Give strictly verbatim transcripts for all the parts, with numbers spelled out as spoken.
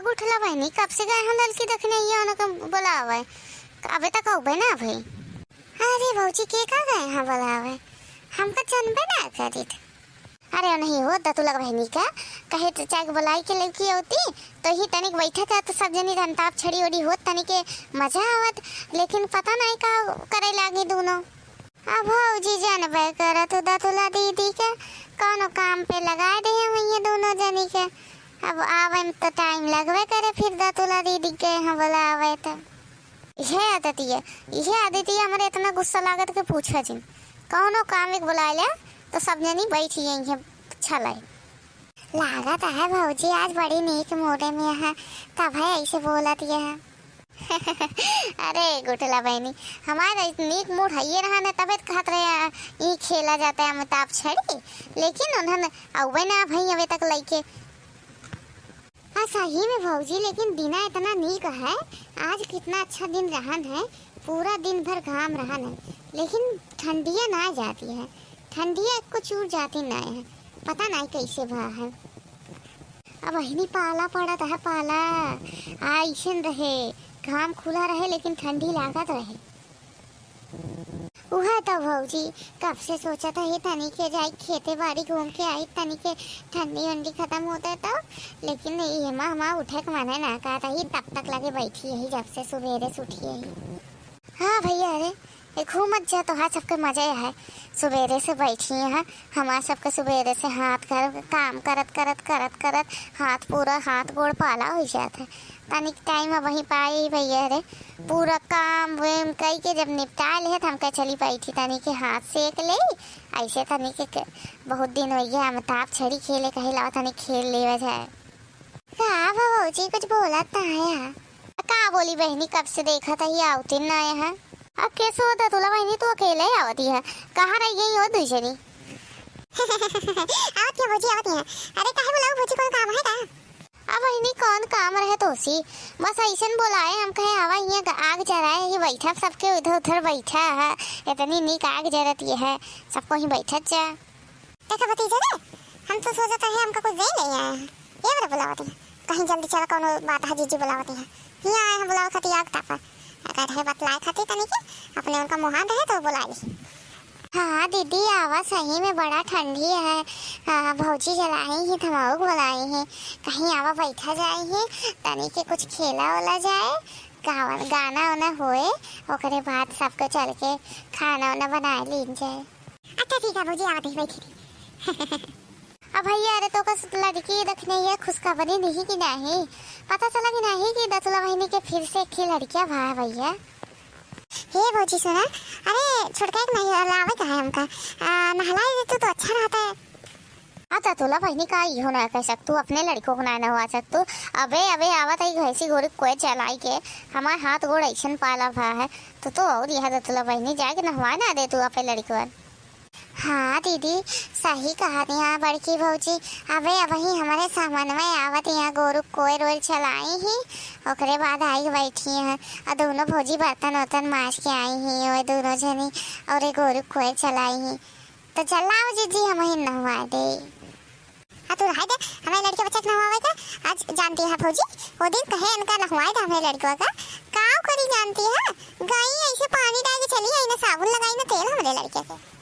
गुठला बहिनी, कब से गए हैं ललकी दखिनैया उनके बुलावे, अबे तक अउबे ना भई। अरे भौजी, के का गए हैं बुलावे, हमका जनबे ना करित। अरे नहीं हो दतुला बहिनी का, कहे तो चाय के बुलाई के लौकी होती, तो ही तनिक बैठे था तो सब जनी अंताक्षरी ओरी होत, तनिक मजा आवत, लेकिन पता नहीं का करे लागी दोनों। अब भौजी जानबे करत हो दतुला दीदी के, कौनो काम पे लगाए दे हैं ये दोनों जनी के। अब आवे में तो टाइम लगबे करे, फिर दतुला दीदी के यहाँ बुलावे तो। इहे आदतिया, इहे आदतिया हमरे इतना गुस्सा लागत के पूछा जिन। कौनो काम एक बुलाए ले तो सब जनी बैठ यहीं है छलाई। लागत है भौजी आज बड़ी नीक मूडे में है, तब है ऐसे बोलत ये है। अरे गुठला बहिनी, हमार नीक मूड हइये रहा न, तबे त कहत रहे, "आ, ई खेला जाता है अमिताभ छड़ी", लेकिन उन्हन अउबे ना भई अबे तक लइके। आ सही में भौजी, लेकिन दिना इतना नीक है, आज कितना अच्छा दिन रहन है, पूरा दिन भर घाम रहन है, लेकिन ठंडिया ना जाती है, ठंडिया एको चूर जाती ना है, पता नहीं कैसे भा है। अब बहिनी पाला पड़त है, पाला। आ, अइसन रहे, घाम खुला रहे, लेकिन ठंडी लागत रहे। उहे तो भौजी, कब से सोचत है, तनी के जाई खेते बाड़ी घूम के आई, तनी के ठंडी उंडी खत्म होते तो, लेकिन ये माँ, माँ उठे के मने ना कहत ही, तब तक लगे बैठी यही, जब से सुबेरे से उठी यही। हाँ भैया, अरे, ए, घूमत जा, तोहार सबके मजे है। सुबेरे से बैठी हैं, हमार सबके सुबेरे से हाथ कर, काम करत, करत, करत, करत हाथ पूरा, हाथ गोड़ पाला होइ जात है। तनिक टाइम अब वहीं पाई भैया रे, पूरा काम वेम कई के जब निपटा ले, त हम कहे, "चली बैठी, तनी के हाथ सेक ले।" ऐसे तनी के, के बहुत दिन हो गया, अमिताभ छड़ी खेले, कहे, "लाओ, तनी खेल लेवा जाए।" का भौजी, कुछ बोलत ना है? का बोली बहिनी, कब से देखत ही, आवती ना है। अब कैसे होता तुला बहिनी, तू अकेले ही आवती है, कहाँ रह गई हो दुई जनी? आवत है भौजी, आवत है। अरे काहे बुलाओ भौजी, कौन काम है का? अब बहिनी कौन काम रहे तोसी, बस ऐसन बोलाए, हम कहे आवा हियाँ ग-, आग जराए, ये बैठा सबके इधर उधर बैठा है, इतनी नीक आग जरत ये है, सबको ही बैठत जा। देखा भतीजा रे, हम तो सोचत रहे हमका कुछ दे ले आए हैं। ये मेरे बुलावत है, कहीं जल्दी चला, कौनो बात है, जीजी बुलावत है। हियाँ आए हैं बुलावे खातिर आग तापा। अगर है बतलाए खातिर तनी के, अपने उनका मुहान रहे तो बुला ली। हाँ दीदी, आवा, सही में बड़ा ठंडी है। हाँ, भौजी जलाई ही, धमाउक बुलाई ही, कहीं आवा बैठा जाए ही, तनी के कुछ खेला ओला जाए, गावन, गाना ओना होए, ओकरे बाद सबको चल के खाना ओना बनाए लीन जाए। अच्छा ठीक है भौजी, आवत ही, बैठी थी। अब भैया, अरे तो कस लड़की देखने ये खुशखबरी नहीं कि नहीं? पता चला कि नहीं कि दतुला बहिनी के फिर से एक ही लड़किया भा है भैया? हे भौजी सुना, अरे छोटका एक नहीं लावे का है हमका, आ, नहलाई देतू तो अच्छा रहता है। आ दतुला बहिनी का इहो ना कह सकतू, अपने लड़कों को ना नहवा सकतू। अबे, अबे आवत है भैंसी गोरी कोई चलाई के, हमार हाथ गोड़ ऐसन पाला भा है, तो, तो और यह दतुला बहिनी जाए के नहवा ना दे तू अपने लड़कवन। हाँ दीदी, सही कहत यहाँ बड़की भौजी। अबे अबही हमरे सामनवे आवत यहाँ गोरू कोयर ओयर चलाई ही, ओकरे बाद आई बैठी हैं। और दोनों भौजी बर्तन उर्तन माज के आई ही, और दोनों जनी और ये गोरू कोयर चलाई ही। तो चलाओ जीजी, हमही नहवा दे। आ तू रहाई दे, हमें लड़के बच्चे के नहवावे का। आज जानती है भौजी, वो दिन कहे इनका नहवाए था हमें लड़कों का, काव करी जानती है, गई ऐसे पानी डाल के चली आई, ना साबुन लगाई ना तेल हमरे लड़के के।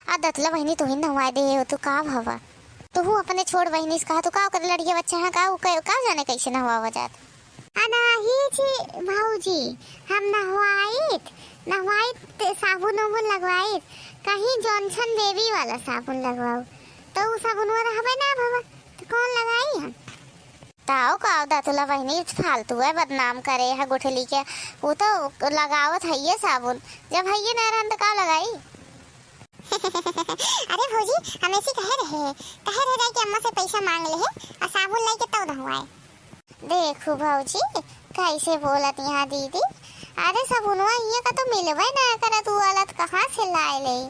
आ दतला बहिनी, तू ही नहवाए दे हो, तू का भवा? तू अपने छोड़ बहिनी से कहा, तू का करे लड़के बच्चे हैं, का, का, का जाने कैसे नहवावा जात। अनाही जी भौजी, हम नहवाइत, नहवाइत ते साबुन उबुन लगवाइत, कहीं जॉनसन बेबी वाला साबुन लगवाओ, तो उ साबुनवा रहबे ना भवा, तो कौन लगाई हम? ताऊ का दतुला बहिनी फालतू है, बदनाम करे है गुठली के, वो तो लगावत है ये साबुन, जब है ये ना रहन तो का लगाई? अरे भौजी, हम ऐसी कहे रहे, कहे रहे जाए कि अम्मा से पैसा मांग ले है और साबुन लाई के तब नहवाए। देखू भौजी, कैसे बोलत यहाँ दीदी। अरे, साबुनवा हियाँ का तो मिलबे ना करत, उ वाला त कहाँ से लाए ले?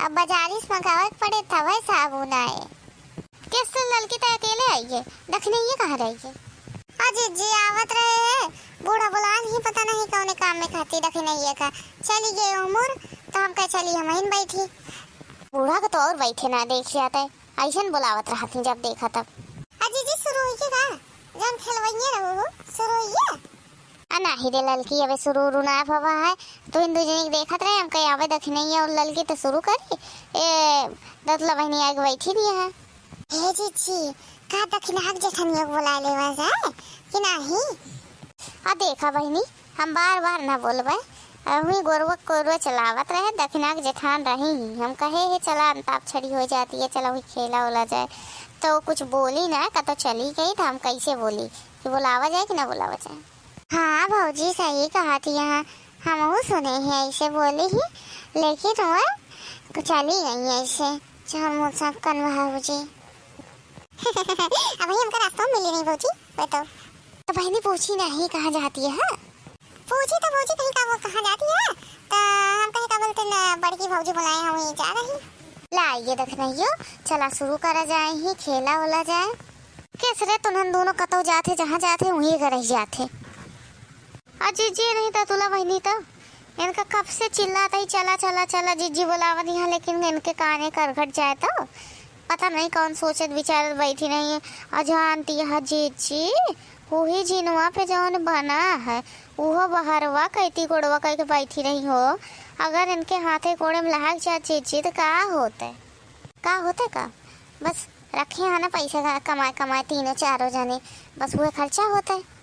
अब बाजारी से मंगावे के पड़े, तबे साबुन आए। कैसे ललकी त अकेले आई है, दखिनैया कहाँ रही है? अजी जी आवत रहे हैं, बूढ़ा बुलान ही पता नहीं कौने काम में खाती दखिनैया का। चली गए उमुर, तो हम कह चली हम बैठी। बूढ़ा को तो और बैठे ना देख जाते, ऐसन बुलावत रहत ही जब देखा तब। अजी जी शुरू हुई के का? जौन खेलवइये रहू हो, सुरुइये। आ नाही रे ललकी, अबे सुरु उरु ना भवा है। तू इन दू जनी के देखत रहे, हम कहे आवे दखिनैया और ललकी तो सुरु करी। ए, दतला बहिनी आके बैठी भी है। हे जीजी, का दखिनहा के जेठनिया के बोला लेवा जाए कि नाही? आ देखा बहिनी, हम बार बार ना बोलबे, अभी गोरवा कोरवा चलावत रहे, दखिनहा के जेठान रही ही। हम कहे हे चला अंताक्षरी हो जाती है, चला वही खेला ओला जाए। तो कुछ बोली ना, का तो चली गई, तो हम कैसे बोली कि बोलावा जाए कि ना बोलावा जाए? हाँ भौजी, सही कहत हिया, हमहू सुने ही ऐसे बोली ही, लेकिन वो चली गई ऐसे, जौन मुसक्कन भौजी। अबही हमका रास्ता में मिली नहीं भौजी, वो तो। तो बहिनी पूछी नहीं कहाँ जाती है? पूछी तो भौजी कहीं का वो कहाँ जाती है, तो हम कहीं का बोलते न बड़की भौजी बुलाए हैं, वहीं जा रही। ला ये देख नहीं हो, चला सुरु करा जाए ही, खेला ओला जाए। कैसे रे तुन्हन दोनों कतौ जाथे, जहाँ जाथे वहीं के रह जाथे। आ जीजी नहीं तो तुला बहिनी तो इनका कब से चिल्लात ही, "चला, चला, चला, जीजी बुलावत यहाँ," लेकिन इनके काने करघट जाए तो पता नहीं कौन सोचत विचारत बैठी नहीं है। आ जानती है जीजी, वही जिनवा पे जौन बना है, उहो बहरवा कैती गोड़वा कह के बैठी रही हो। अगर इनके हाथे गोड़े में लहक जात जीजी तो का होते? का होते का? बस रखे है ना पैसा का-, कमाए, कमाए तीनों चारों जने, बस वह खर्चा होता है।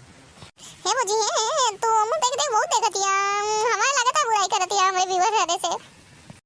हे भौजी, हे, हे, तू मुँह देख, देख, बहुत देखतिया, हमारे लगता बुराई करतिया हमरे व्यूअर हरे से।